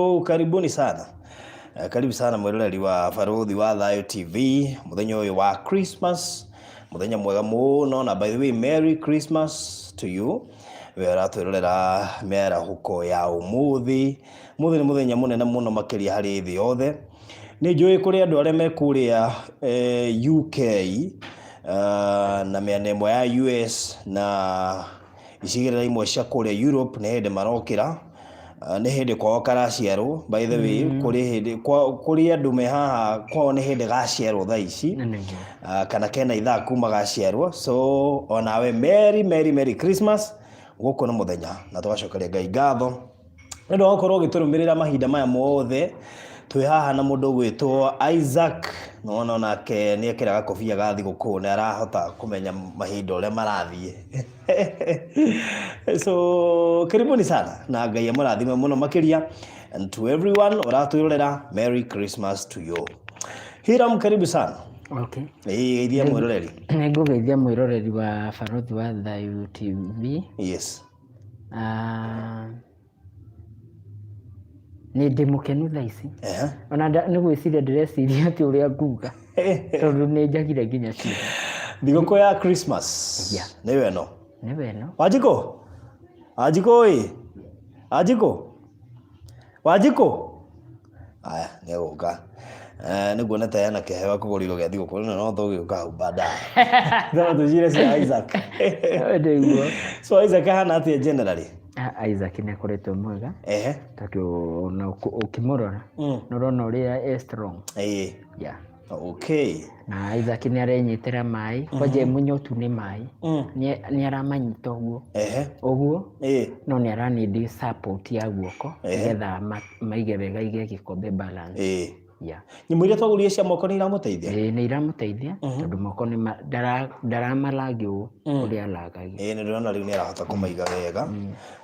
Oh, karibuni sana. Karibu sana mwiroreri wa Baruthi wa Thayo TV muthenya uyu wa Christmas, muthenya mwega muno. Na by the way, Merry Christmas to you we ũratwĩrorera mĩarahũko ya ũmũthĩ. Mũthĩ nĩ mũthenya mũnene mũno makĩria harĩ thĩ yothe. Nĩ njũĩ kũrĩ andũ arĩa me kũrĩa UK, na mĩena ĩmwe ya US na icigĩrĩra imwe cia kũrĩa Europe, nĩ hĩndĩ marokĩra. Nĩ hĩndĩ kwao karaciarwo. By the way, kũrĩ hĩndĩ kũrĩ andũ me haha kwao nĩ hĩndĩ gaciarwo thaa ici. Nĩguo. Kana kena ithaa kuma gaciarwo. So onawe, merry merry merry Christmas. Gũkũ nĩ mũthenya na tũgacokeria Ngai ngatho nĩ ũndũ wa gũkorwo ũgĩtũrũmĩrĩra mahinda maya mothe. Twĩ haha na mũndũ ũgwĩtwo Isaac. Nĩwona onake nĩ ekĩraga kobia ga thigũkũ, nĩ arahota kũmenya mahinda ũrĩa marathiĩ. So karibuni sana na Ngai amũrathime mũno makĩria. And to everyone ũratwĩrorera, Merry Christmas to you. Hiram, karibu sana. Okay. Ĩĩ, geithia mwĩroreri. Nĩ ngũgeithia mwĩroreri wa Barothi wa Thayu TV. Ah, nĩ ndĩ mũkenu thaa ici. Ona nĩ gwĩciria ndĩreciria atĩ ũrĩa nguga, tondũ nĩ njagire nginya ciugo. Thigũkũ ya Christmas. Nĩyo ĩno. Nĩwe ĩno. Wanjikũ, Wanjikũ, ĩ Wanjikũ, Wanjikũ, aya nĩ egũka. Nĩguo nĩ ta ena kĩheo kũgũrĩrwo gĩa thigũkũ ĩno, no tũgĩũka hau baadaye no tũcire cia Isaac. Nĩguo. So Isaac ahana atĩa generally? Ah, Isaac nĩ akoretwo mwega, tondũ ona ũkĩmũrora nĩ ũrona ũrĩa e strong. Na Isaac nĩ arenyitĩra maĩ kwanja, e mũnyotu nĩ maĩ. Nĩ aramanyita ũguo ũguo, no nĩ aranindi support ya guoko nĩgetha maige wega, aige gĩkombe balance. Nyamũ iria twagũrire cia moko nĩ iramũteithia? Ĩĩ, nĩ iramũteithia, tondũ moko nĩ ndaramarangi ũũ ũrĩa aragagia. Ĩĩ, nĩ ndĩrona rĩu nĩ arahota kũmaiga wega.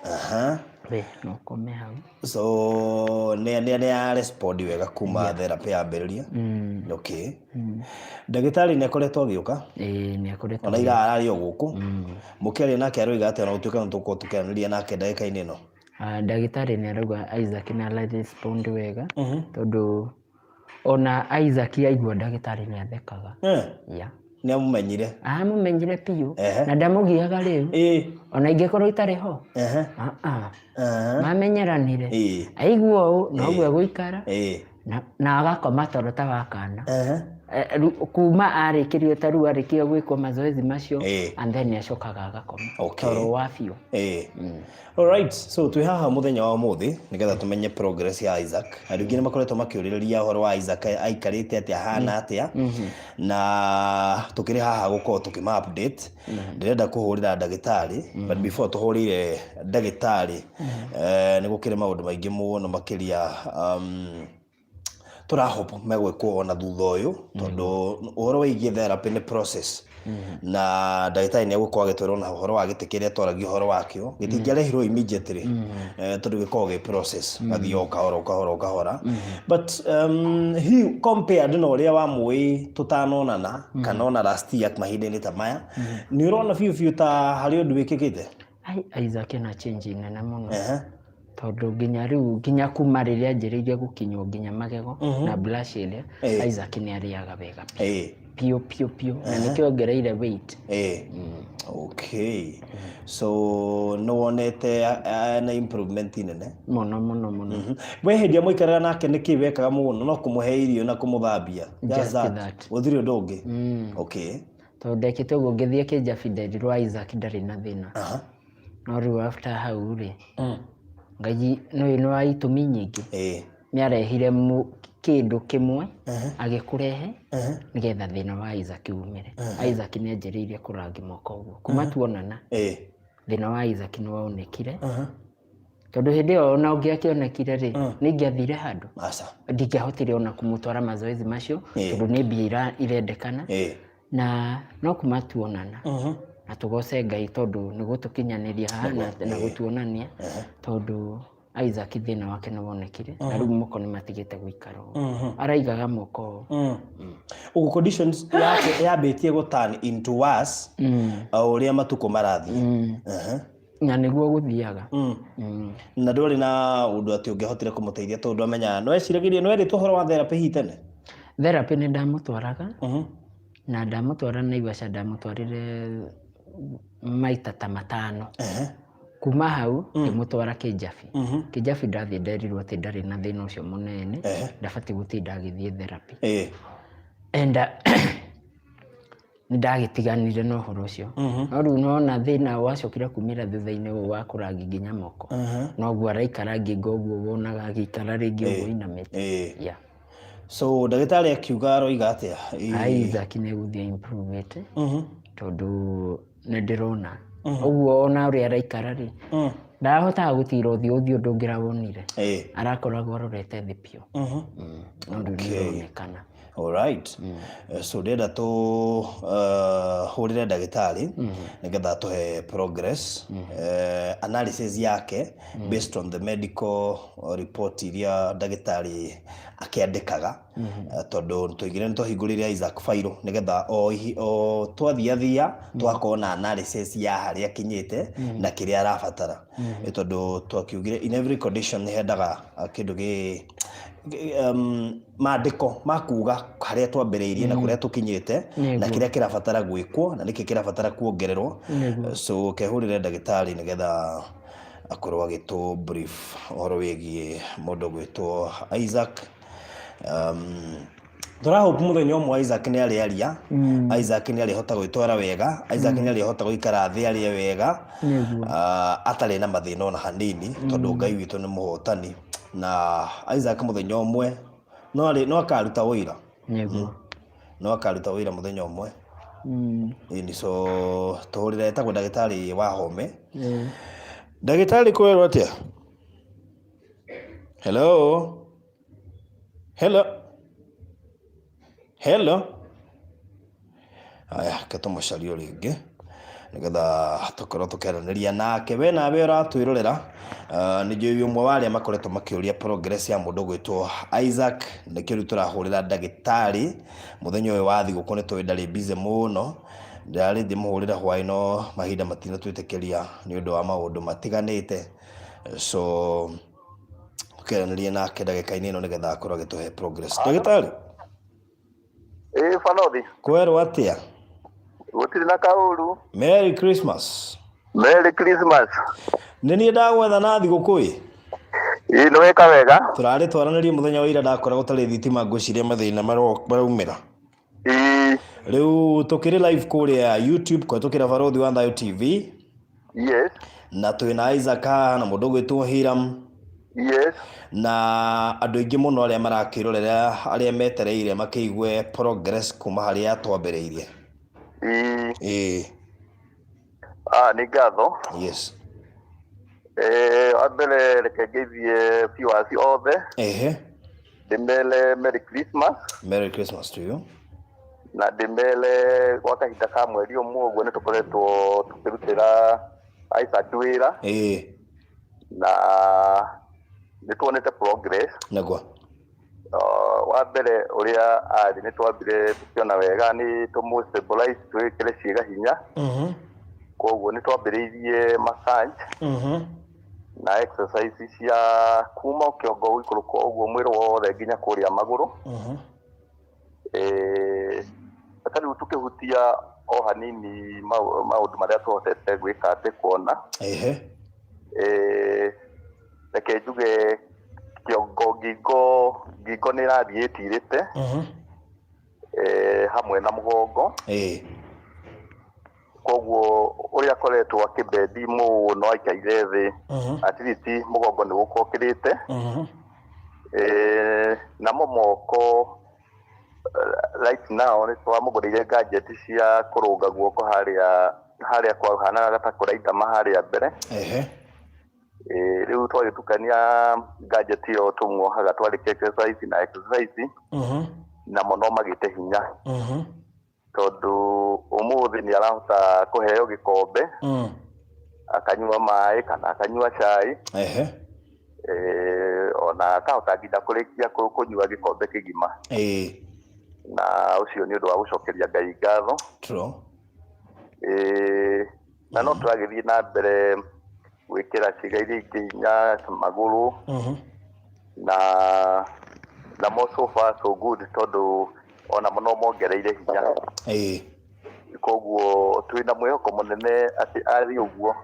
Aha. We no ũkome hau. So nĩ ya respond wega kuma therapy yambĩrĩria. Okay, ndagĩtarĩ nĩ akoretwo agĩũka? Ĩĩ, nĩ akoretwo. Ona ira ararĩ o gũkũ. Mũkĩaria nake aroiga atĩa, ona gũtuĩka nĩ tũgũkorwo tũkĩaranĩria nake ndagĩka-inĩ ĩno? Ah, ndagĩtarĩ nĩ arauga Isaac nĩ ararespond wega, tondũ ona Isaac aigua ndagĩtarĩ nĩ athekaga. Nĩ amũmenyire? Amũmenyire biũ. Na ndamũgiaga rĩu. Ona ingĩkorwo itarĩ ho. Ah, ah. Mamenyeranire. Aigua ũũ noguo egũikara na agakoma toro ta wa kana. Kuma arĩkĩrio, ta rĩu arĩkia gwĩkwo mazoezi macio, and then nĩ acokaga agakoma toro wa biũ. Alright, so twĩ haha mũthenya wa ũmũthĩ nĩgetha tũmenye progress ya Isaac. Andũ aingĩ nĩ makoretwo makĩũrĩrĩria ũhoro wa Isaac, aikarĩte atĩa, ahana atĩa, na tũkĩrĩ haha gũkorwo tũkĩma update. Ndĩrenda kũhũrĩra ndagĩtarĩ, but before tũhũrĩire ndagĩtarĩ, nĩ gũkĩrĩ maũndũ maingĩ mũno makĩria tũrahope megwĩkwo ona thutha ũyũ, tondũ ũhoro wĩgiĩ therapy nĩ process, na ndagĩtarĩ nĩ egũkorwo agĩtwĩra ona ũhoro wa gĩtĩ kĩrĩa twaragia ũhoro wakĩo. Gĩtingĩarehirwo immediately, tondũ gĩkoragwo gĩ process, gathiĩ o kahora o kahora o kahora. But he compared na ũrĩa wamũĩ tũtanonana kana ona last year mahinda-inĩ ta maya, nĩ ũrona biũ biũ ta harĩ ũndũ wĩkĩkĩte? Ai, Isaac ena change nene mũno, tondũ nginya rĩu, nginya kuma rĩrĩa anjĩrĩirie gũkinywo nginya magego na brush ĩrĩa, Isaac nĩ arĩaga wega biũ biũ biũ, na nĩkĩo ongereire weight. Okay, so nĩ wonete na improvement nene? Mũno mũno mũno. We hĩndĩ ĩrĩa mũikaraga nake, nĩ kĩ wekaga mũno? No kũmũhe irio na kũmũthambia? Just that. Gũtirĩ ũndũ ũngĩ? Okay. Tondũ ndekĩte ũguo, ngĩthiĩ kĩnjabi nderirwo Isaac ndarĩ na thĩna. No rĩu after hau rĩ, Ngai nĩ nĩ wa itũmi nyingĩ, nĩ arehire kĩndũ kĩmwe agĩkũrehe nĩgetha thĩna wa Isaac umĩre. Isaac nĩ anjĩrĩirie kũrangi moko ũguo kuma tuonana. Thĩna wa Isaac nĩ wonekire, tondũ hĩndĩ ĩyo ona ũngĩakĩonekire rĩ, nĩ ingĩathire handũ? Aca. Ndingĩahotire ona kũmũtwara mazoezi macio, tondũ nĩ mbia irendekana. Na no kuma tuonana, na tũgoce Ngai tondũ nĩ gũtũkinyanĩria haha na gũtuonania, tondũ Isaac thĩna wake nĩ wonekire, na rĩu moko nĩ matigĩte gũikara ũũ araigaga moko ũũ. Ũguo conditions yake yambĩtie gũ turn into worse o ũrĩa matukũ marathiĩ. Na nĩguo gũthiaga. Na ndwarĩ na ũndũ atĩ ũngĩahotire kũmũteithia tondũ ndwamenyaga, nĩweciragĩria, nĩwerĩtwo ũhoro wa therapy hihi tene? Therapy nĩ ndamũtwaraga, na ndamũtwara Naivasha ndamũtwarire maita ta 5. Kuma hau ngĩmũtwara Kĩnjabi. Kĩnjabi ndathiĩ nderirwo atĩ ndarĩ na thĩna ũcio mũnene, ndabatiĩ gũtinda agĩthiĩ therapy. And nĩ ndagĩtiganire na ũhoro ũcio. No rĩu nona thĩna wacokire kumĩra thutha-inĩ ũyũ wa kũrangi nginya moko. Noguo araikara ngingo ũguo wonaga agĩikara rĩngĩ ũguo inamĩte. Yeah. So ndagĩtarĩ akiuga aroiga atĩa? Isaac nĩ egũthiĩ improve tondũ nĩ ndĩrona ũguo ona ũrĩa araikara rĩ, ndahotaga gũtira ũthiũ ũthiũ ndũngĩrawonire, arakoragwo arorete thĩ biũ. No rĩu nĩ ĩronekana. Alright. So ndĩrenda tũ hũrĩre ndagĩtarĩ nĩgetha atũhe progress analysis yake based on the medical report iria ndagĩtarĩ akĩandĩkaga, tondũ tũigire nĩ twahingũrire Isaac file nĩgetha o twathiathia twakorwo na analysis ya harĩa akinyĩte na kĩrĩa arabatara. Nĩ tondũ twakiugire in every condition nĩ hendaga kĩndũ gĩ mandĩko ma kuga harĩa twambĩrĩirie na kũrĩa tũkinyĩte na kĩrĩa kĩrabatara gwĩkwo na nĩkĩ kĩrabatara kuongererwo. So kehũrĩre ndagĩtarĩ nĩgetha akorwo agĩtũ brief ũhoro wĩgiĩ mũndũ gwĩtwo Isaac. Tũrahope mũthenya ũmwe Isaac nĩ arĩaria, Isaac nĩ arĩhota gwĩtwara wega, Isaac nĩ arĩhota gũikara thĩ arĩe wega atarĩ na mathĩna ona hanini, tondũ Ngai witũ nĩ mũhotani na Isaac mũthenya ũmwe no akaruta ũira. No akaruta ũira mũthenya ũmwe. Ĩni, so tũhũrĩre, etagwo ndagĩtarĩ wa Home. Ndagĩtarĩ, kwerwo atĩa? Hello, hello, hello. Aya, ke tũmũcarie o rĩngĩ nĩgetha tũkorwo tũkĩaranĩria nake. We nawe ũratwĩrorera, nĩ njũĩ wĩ ũmwe wa arĩa makoretwo makĩũria progress ya mũndũ gwĩtwo Isaac. Nĩkĩo rĩu tũrahũrĩra ndagĩtarĩ mũthenya ũyũ wa thigũkũ, nĩ tũĩ ndarĩ busy mũno. Ndarĩ ndĩmũhũrĩre hwaĩ no mahinda matinatwĩtĩkĩria nĩ ũndũ wa maũndũ matiganĩte, so tũkĩaranĩria nake ndagĩka-inĩ ĩno nĩgetha akorwo agĩtũhe progress. Ndagĩtarĩ. Ĩĩ balothi. Kwerwo atĩa? Gũtirĩ na kaũru. Merry Christmas. Merry Christmas. Nĩ niĩ ndagwetha na thigũkũ ĩ. Ĩĩ nĩ weka wega. Tũrarĩ twaranĩrie mũthenya wa ira, ndakora gũtarĩ thitima, ngwĩciria mathĩna maraumĩra. Ĩĩ. Rĩu tũkĩrĩ live kũrĩa YouTube kũhetũkĩra Barothi wa Thayo TV. Na twĩna Isaac haha na mũndũ ũgwĩtwo Hiram. Na andũ aingĩ mũno arĩa marakĩrorera, arĩa metereire makĩigue progress kuma harĩa twambĩrĩirie. Ĩĩ. Ĩĩ. Ah, nĩ ngatho. Wa mbere reke ngeithie viewers othe. Ndĩmere Merry Christmas. Merry Christmas to you. Na ndĩmere gwa kahinda ka mweri ũmwe ũguo nĩ tũkoretwo tũkĩrutĩra Isaac wĩra. Na nĩ tuonete progress. Nĩguo. Wa mbere ũrĩa arĩ nĩ twambire tũkĩona wega nĩ tũmũ stabilize, twĩkĩre ciĩga hinya. Koguo nĩ twambĩrĩirie massage na exercise cia kuma kĩongo gũikũrũka ũguo mwĩrĩ wothe nginya kũrĩa magũrũ. Ta rĩu tũkĩhutia o hanini maũndũ marĩa tũhotete gwĩka atĩ kuona. Reke njuge kĩongo ngingo nĩ ĩrathiĩ ĩtirĩte, hamwe na mũgongo. Koguo ũrĩa akoretwo akĩbendi mũno aikaire thĩ, at least mũgongo nĩ gũka ũkĩrĩte. Namo moko, right now nĩ twamũgũrĩire gadget cia kũrũnga guoko harĩa harĩa kwahanaga ta kũraitama harĩa mbere. Rĩu twagĩtukania gadget ĩyo tũmuohaga twarĩkia exercise na exercise, namo no magĩte hinya, tondũ ũmũthĩ nĩ arahota kũheo gĩkombe akanyua maĩ kana akanyua cai. Ona akahota nginya kũrĩkia kũnyua gĩkombe kĩgima. Na ũcio nĩ ũndũ wa gũcokeria Ngai ngatho. Na no tũragĩthiĩ na mbere. Gwĩkĩra ciĩga iria ingĩ hinya, magũrũ na mo so far so good, tondũ onamo no mongereire hinya. Koguo twĩna mwĩhoko mũnene atĩ arĩ ũguo,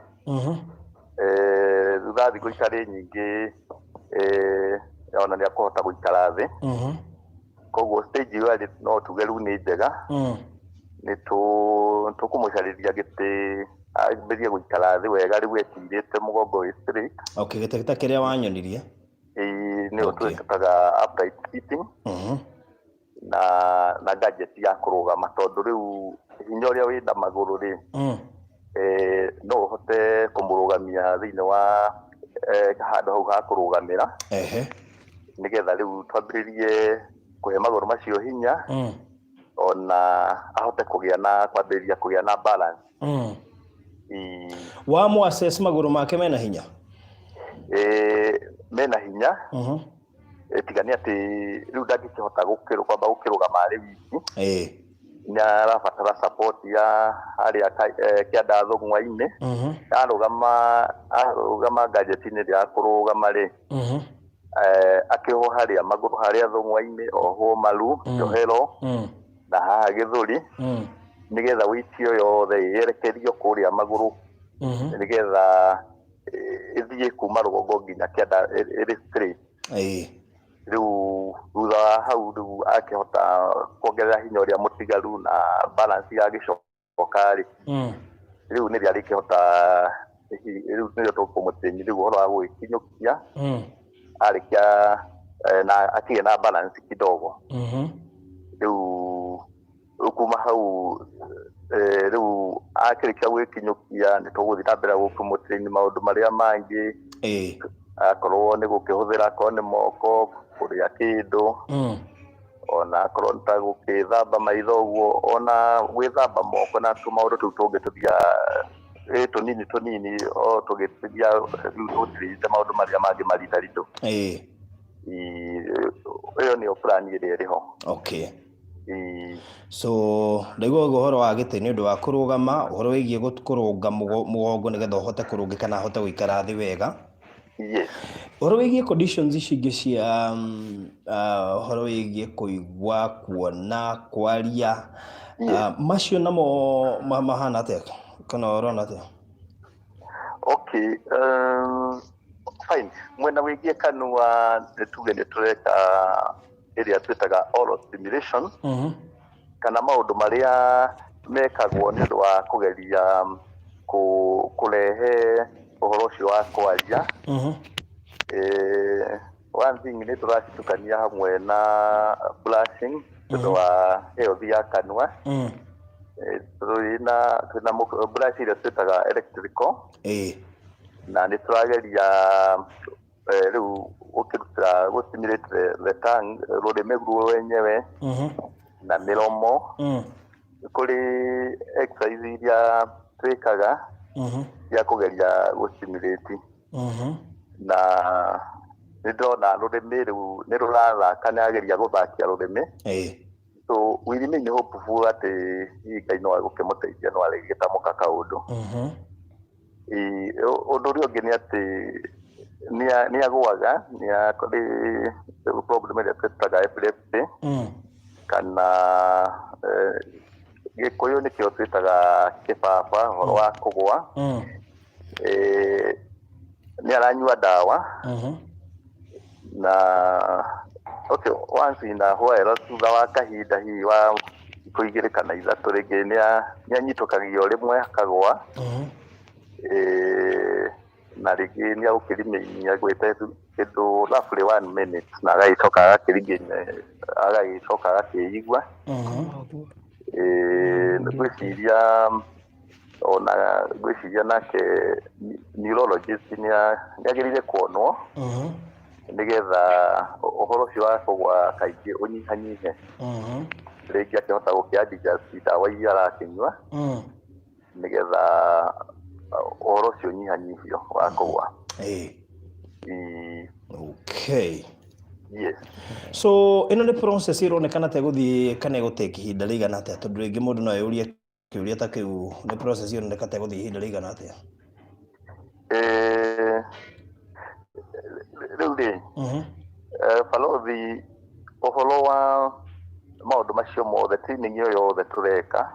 thutha wa thikũ itarĩ nyingĩ, ona nĩ akũhota gũikara thĩ. Koguo stage ĩyo arĩ no tuge rĩu nĩ njega. Nĩ tũkũmũcarĩria gĩtĩ ambĩrie gũikara thĩ wega rĩu etirĩte mũgongo wĩ straight. Okay, gĩtĩ ta kĩrĩa wanyonirie. Ĩĩ, nĩyo twĩtaga upright sitting na gadget ya kũrũgama, tondũ rĩu hinya ũrĩa wĩna magũrũ rĩ, no ũhote kũmũrũgamia thĩinĩ wa handũ hau ha kũrũgamĩra, nĩgetha rĩu twambĩrĩrie kũhe magũrũ macio hinya, ona ahote kũgĩa na kwambĩrĩria kũgĩa na balance. Ĩĩ. Wamũ assess, magũrũ make mena hinya? Mena hinya. Tiga nĩ atĩ rĩu ndangĩkĩhota kwamba gũkĩrũgama arĩ wiki. Nĩ arabatara support ya harĩa kĩanda thũng'wa-inĩ. Arũgama gadget-inĩ ĩrĩa ya kũrũgama rĩ, akĩohwo harĩa magũrũ, harĩa thũng'wa-inĩ, ohwo maru, njohero na haha gĩthũri, nĩgetha weight ĩyo yothe ĩyerekerio kũrĩa magũrũ, nĩgetha ĩthiĩ kuma rũgongo nginya kĩanda ĩrĩ straight. Rĩu thutha wa hau, rĩu akĩhota kuongerera hinya ũrĩa mũtigaru na balance yagĩcoka rĩ, rĩu nĩrĩo arĩkĩhota, rĩu nĩrĩo tũkũmũtrain rĩu ũhoro wa gwĩkinyũkia arĩkia na akĩgĩa na balance kidogo. Rĩu kuma hau, rĩu akĩrĩkia gwĩkinyũkia, nĩ tũgũthiĩ na mbere gũkĩmũtrain maũndũ marĩa mangĩ, akorwo nĩ gũkĩhũthĩra, akorwo nĩ moko kũrĩa kĩndũ, ona akorwo nĩ ta gũkĩthamba maitho ũguo, ona gwĩthamba moko na tũmaũndũ tũu tũngĩ tũthiaga tũnini tũnini, o tũgĩthiaga rĩu tũtirĩte maũndũ marĩa mangĩ maritaritũ. Ĩyo nĩyo plan ĩrĩa ĩrĩ ho. So ndaigua ũguo ũhoro wa gĩtĩ nĩ ũndũ wa kũrũgama, ũhoro wĩgiĩ kũrũnga mũgongo nĩgetha ũhote kũrũngĩka na ahote gũikara thĩ wega. Yes. Ũhoro wĩgiĩ conditions ici ingĩ cia ũhoro wĩgiĩ kũigua, kuona, kwaria, macio namo mahana atĩa kana ũrona atĩa? Okay, fine. Mwena wĩgiĩ kanua, nĩ tuge nĩ tũreka ĩrĩa twĩtaga oral stimulation, kana maũndũ marĩa mekagwo nĩ ũndũ wa kũgeria kũrehe ũhoro ũcio wa kwaria. One thing, nĩ tũracitukania hamwe na brushing tondũ wa health ya kanua. Twĩna brush ĩrĩa twĩtaga electrical, na nĩ tũrageria rĩu gũkĩrutĩra gũ-stimulate the tongue, rũrĩmĩ rwenyewe na mĩromo. Kũrĩ exercise iria twĩkaga cia kũgeria gũ-stimulate, na nĩ ndĩrona rũrĩmĩ rĩu nĩ rũrathaka, nĩ ageria gũthakia rũrĩmĩ. So we remain hopeful atĩ hihi Ngai no agũkĩmũteithia, no arĩgĩtamũka kaũndũ. Ĩĩ, ũndũ ũrĩa ũngĩ nĩ atĩ nĩ agũaga, nĩ kũrĩ problem ĩrĩa twĩtaga epilepsy, kana Gĩkũyũ nĩkĩo twĩtaga kĩbaba, ũhoro wa kũgũa. Nĩ aranyua ndawa na okay, once in a while, thutha wa kahinda hihi wa thikũ 2 kana 3 rĩngĩ, nĩ anyitũkagio rĩmwe akagũa. Na rĩngĩ nĩ agũkĩremain agwĩte kĩndũ roughly one minute, na agagĩcoka agakĩregain, agagĩcoka agakĩigua. Ngwĩciria ona ngwĩciria nake neurologist nĩ agĩrĩire kuonwo, nĩgetha ũhoro ũcio wa kũgũa kaingĩ ũnyihanyihe, rĩngĩ akĩhota gũkĩ-adjust ndawa iria arakĩnyua, nĩgetha ũhoro ũcio ũnyihanyihio wa kũgũa. Ĩĩ. Yes. So ĩno nĩ process ĩronekana ta ĩgũthiĩ kana ĩgũtake ihinda rĩigana atĩa? Tondũ rĩngĩ mũndũ no eyũrie kĩũria ta kĩu, nĩ process ĩroneka ta ĩgũthiĩ ihinda rĩigana atĩa? Rĩu rĩ, balothi, ũhoro wa maũndũ macio mothe, training ĩyo yothe tũreka,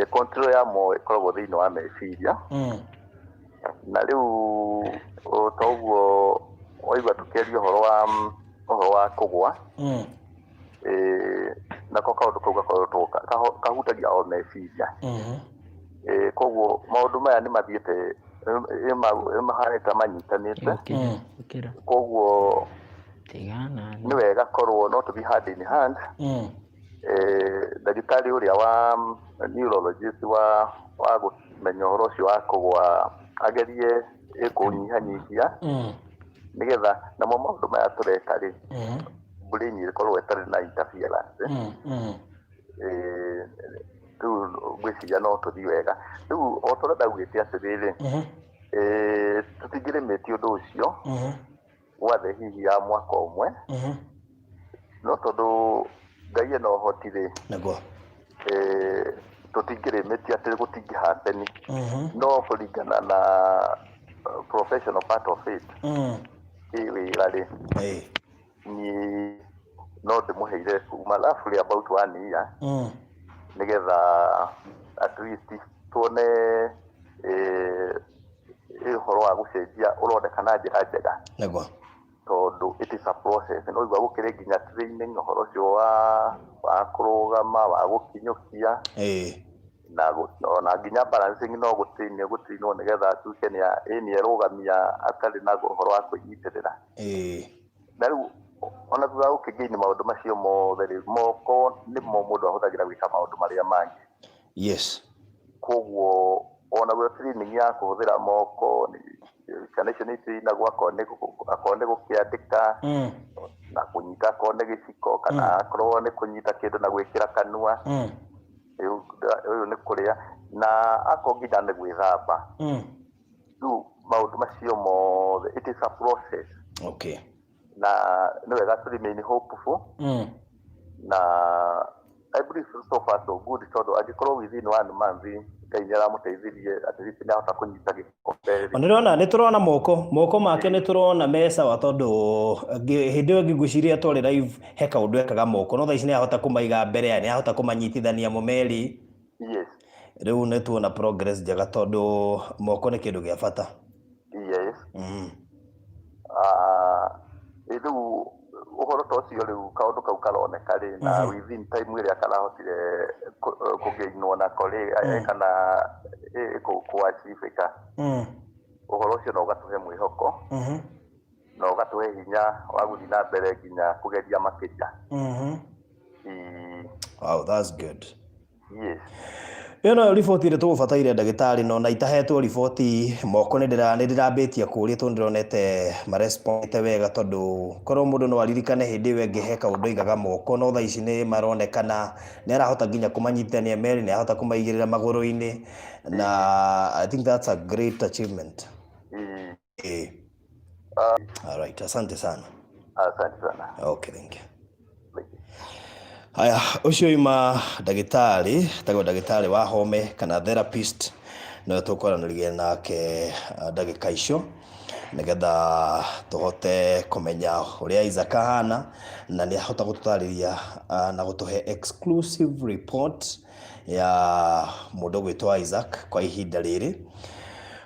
control ya mo ĩkoragwo thĩinĩ wa meciria. Na rĩu o ta ũguo waigua tũkĩaria ũhoro wa kũgwa, nako kaũndũ kau gakoretwo kahutagia o meciria. Koguo maũndũ maya nĩ mathiĩte mahanĩte manyitanĩte. Ũkĩra, ũkĩra. Koguo Tigana. nĩ wega korwo no tũthiĩ hand in hand. Ndagĩtarĩ ũrĩa wa neurologist wa kũmenya ũhoro ũcio wa kũgwa agerie kũnyihanyihia, nĩgetha namo maũndũ maya tũreka rĩ, brain ĩkorwo ĩtarĩ na interference. Rĩu ngwĩciria no tũthiĩ wega. Rĩu o ta ũrĩa ndaugĩte atĩrĩrĩ, tũtingĩrĩmĩtie ũndũ ũcio gwathe hihi ya mwaka ũmwe, no tondũ Ngai ena ũhoti rĩ, tũtingĩrĩmĩtie atĩ gũtingĩ happen, no kũringana na professional part of it, ĩ wĩra rĩ, niĩ no ndĩmũheire kuma roughly about one year, nĩgetha at least tuone ũhoro wa gũcenjia ũroneka na njĩra njega, tondũ it is a process. No igua gũkĩrĩ nginya training ũhoro ũcio wa kũrũgama, wa gũkinyũkia, na ona nginya balancing, no gũtrainwo nĩgetha atuĩke nĩ erũgamia atarĩ na ũhoro wa kwĩnyitĩrĩra. Na rĩu ona thutha wa gũkĩgain maũndũ macio mothe rĩ, moko nĩmo mũndũ ahũthagĩra gwĩka maũndũ marĩa mangĩ. Koguo ona guo training ya kũhũthĩra moko, ciana icio nĩ itrainagwo, akorwo nĩ gũkĩandĩka, na kũnyita akorwo nĩ gĩciko, kana akorwo nĩ kũnyita kĩndũ na gwĩkĩra kanua. Rĩu ũyũ nĩ kũrĩa, na akorwo nginya nĩ gwĩthamba. Rĩu maũndũ macio mothe, it is a process. Na nĩ wega to remain hopeful. Na I believe so far so good, tondũ angĩkorwo within one month Ngai nĩ aramũteithirie, at least nĩ ahota kũnyita gĩkombe rĩ. Nĩrona, nĩ tũrona moko make, nĩ tũrona me sawa, tondũ hĩndĩ ĩyo ĩngĩ ngwĩciria twarĩ live he kaũndũ ekaga moko, no thaa ici nĩ ahota kũmaiga mbere, nĩ ahota kũmanyitithania mo merĩ. Rĩu nĩ tuona progress njega, tondũ moko nĩ kĩndũ gĩa bata. Ah, rĩu ũhoro ta ũcio, rĩu kaũndũ kau karoneka rĩ, na within time ĩrĩa karahotire kũgĩinwo nako rĩ, kana kũachievĩka, ũhoro ũcio no ũgatũhe mwĩhoko, na ũgatũhe hinya wa gũthiĩ na mbere nginya kũgeria makĩria. Ĩĩ. Wow, that's good. Yes. Ĩyo noyo riboti ĩrĩa tũgũbataire, ndagĩtarĩ, no na itahetwo riboti moko nĩ ndĩrambĩtie kũũria, tondũ ndĩronete marespondete wega, tondũ korwo mũndũ no aririkane hĩndĩ ĩyo ĩngĩ he kaũndũ aigaga moko, no thaa ici nĩ maronekana nĩ arahota nginya kũmanyitithania merĩ, nĩ arahota kũmaigĩrĩra magũrũ-inĩ, na I think that's a great achievement. All right, asante sana. Asante sana. Okay, thank you. Thank you. Haya, ũcio ima ndagĩtarĩ, tagwo ndagĩtarĩ wa home kana therapist, no tũkwaranĩria nake ndagĩka icio, nĩgetha tũhote kũmenya ũrĩa Isaac ahana, na nĩ ahota gũtũtarĩria na gũtũhe exclusive report ya mũndũ ũgwĩtwo Isaac kwa ihinda rĩrĩ.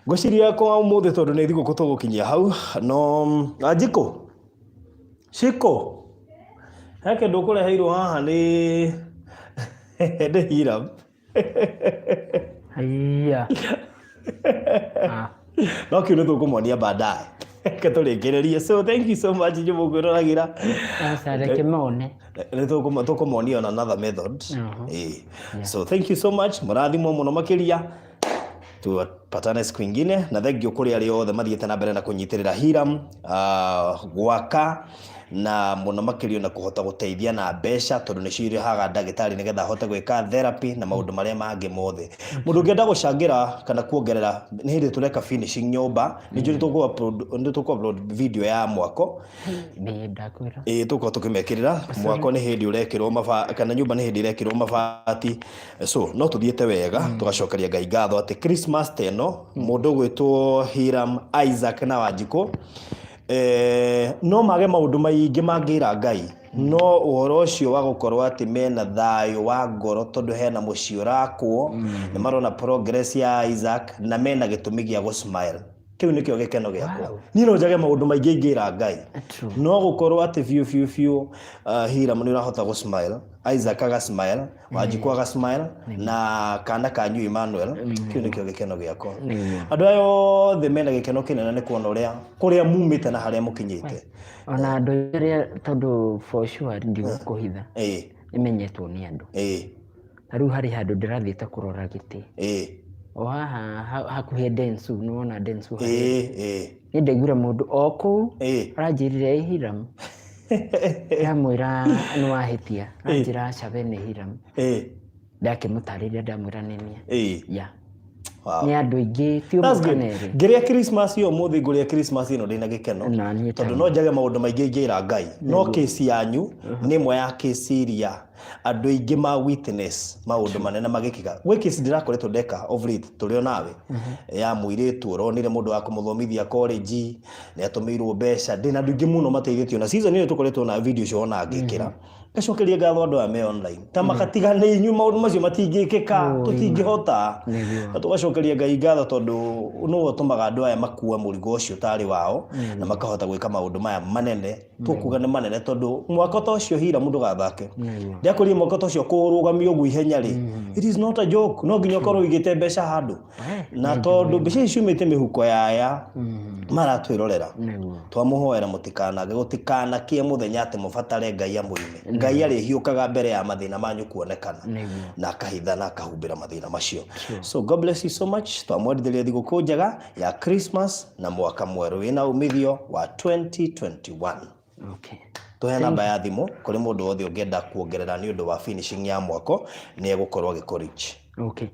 Ngwĩciria kwa ũmũthĩ, tondũ nĩ thigũkũ, tũgũkinyia hau, no Anjikũ Shiko, he kĩndũ ũkũreheirwo haha nĩ Hiram. Haiya. Ah. No kĩu nĩ tũkũmonia baadaye, reke tũrĩkĩrĩrie. So thank you so much inyuĩ mũkwĩroragĩra. Aca, reke mone. Nĩ tũkũmonia on another method. Ĩĩ. So thank you so much, mũrathimwo mũno makĩria, tupatane siku ingine, na thank you kũrĩ arĩa othe mathiĩte na mbere na kũnyitĩrĩra Hiram gwaka. Na mũno makĩria na kũhota gũteithia na mbeca, tondũ nĩcio irĩhaga ndagĩtarĩ nĩgetha ahote gwĩka therapy na maũndũ marĩa mangĩ mothe. Mũndũ ũngĩenda gũcangĩra kana kuongerera, nĩ hĩndĩ tũreka finishing nyũmba, nĩ njũĩ nĩ tũkũ-upload video ya mwako. Nĩ ndakwĩra. Ĩĩ, tũkorwo tũkĩmekĩrĩra mwako nĩ hĩndĩ ũrekĩrwo maba kana nyũmba nĩ hĩndĩ ĩrekĩrwo mabati. So no tũthiĩte wega, tũgacokeria Ngai ngatho atĩ Christmas ta ĩno, mũndũ ũgwĩtwo Hiram Isaac na Wanjikũ, no mage maũndũ maingĩ mangĩra Ngai, no ũhoro ũcio wa gũkorwo atĩ mena thayũ wa ngoro tondũ hena mũciĩ ũrakwo, nĩ marona progress ya Isaac na mena gĩtũmi gĩa gũ smile, kĩu nĩkĩo gĩkeno gĩakwa. Niĩ no njage maũndũ maingĩ ingĩra Ngai, no gũkorwo atĩ biũ biũ biũ, Hiram nĩ ũrahota gũ smile, Isaac aga smile, Wanjikũ aga smile, na kana kanyu Emmanuel, kĩu nĩkĩo gĩkeno gĩakwa. Andũ aya othe mena gĩkeno kĩnene nĩ kuona ũrĩa kũrĩa mumĩte na harĩa mũkinyĩte. Ona andũ arĩa, tondũ for sure ndigũkũhitha, ĩmenyetwo nĩ andũ. Na rĩu harĩ handũ ndĩrathiĩte kũrora gĩtĩ o haha hakuhĩ Densu, nĩ wona Densu harĩa? Ĩĩ. Niĩ ndaiguire mũndũ o kũu aranjĩrire, "Ĩ Hiram?" Ndamwĩra, "Nĩ wahĩtia." Aranjĩra, "Aca, we nĩ Hiram." Ndakĩmũtarĩria, ndamwĩra nĩ niĩ. Yeah. Nĩ andũ aingĩ, ti ũmwe That's good. kana erĩ. Ngĩrĩa Christmas ĩyo ũmũthĩ, ngũrĩa Christmas ĩno ndĩna gĩkeno, Na niĩ tondũ ta no njage maũndũ maingĩ ingĩra Ngai, no kesi yanyu nĩ ĩmwe ya kesi iria andũ aingĩ ma witness maũndũ manene magĩkĩka. Gwĩ kesi ndĩrakoretwo ndeka of late tũrĩ o nawe, ya mũirĩtu ũronire mũndũ wa kũmũthomithia college, nĩ atũmĩirwo mbeca. Ndĩna andũ aingĩ mũno mateithĩtio na season ĩyo tũkoretwo na video icio, ona ngĩkĩra ngacokeria ngatho andũ aya me online ta makatigana inyuĩ, maũndũ macio matingĩkĩka, tũtingĩhota. Na tũgacokeria Ngai ngatho tondũ nĩwe ũtũmaga andũ aya makue mũrigo ũcio ũtarĩ wao na makahota gwĩka maũndũ maya manene. Tũkuga nĩ manene tondũ mwaka ta ũcio, hira mũndũ gathake, ndakũria mwaka ta ũcio kũrũgamio ũguo ihenya rĩ, it is not a joke. No nginya ũkorwo ũigĩte mbeca handũ, na tondũ mbeca ici ciumĩte mĩhuko ya aya maratwĩrorera, twamũhoera mũtikanage gũtikanakie mũthenya atĩ mũbatare Ngai amũime. Ngai arĩhiũkaga mbere ya mathĩna manyu kuonekana na akahitha na akahumbĩra mathĩna macio. So God bless you so much. Twamwendithĩria thigũkũ njega ya Christmas na mwaka mwerũ wĩna umithio wa 2021. Tũhe namba ya thimũ kũrĩ mũndũ wothe ũngĩenda kuongerera nĩ ũndũ wa finishing ya mwako, nĩ egũkorwo agĩkũ reach. Okay.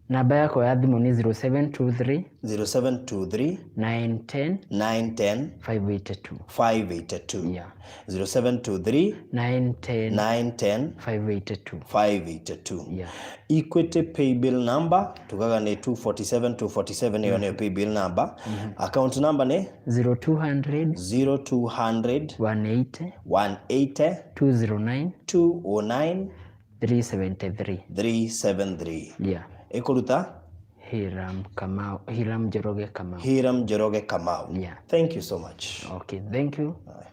Namba yakwa ya thimũ nĩ 0723 0723 910 910 582. 582. Yeah. 0723 910 910 582. 582. Yeah. Equity paybill number tugaga nĩ 247 247, ĩyo nĩyo paybill number. Account number nĩ 0200 0200 180 180 209 209 373. 373. Yeah. Ĩkũruta Hiram Kamau, Hiram Njoroge Kamau. Hiram Njoroge Kamau. Yeah. Thank you so much. Okay, thank you. Aye.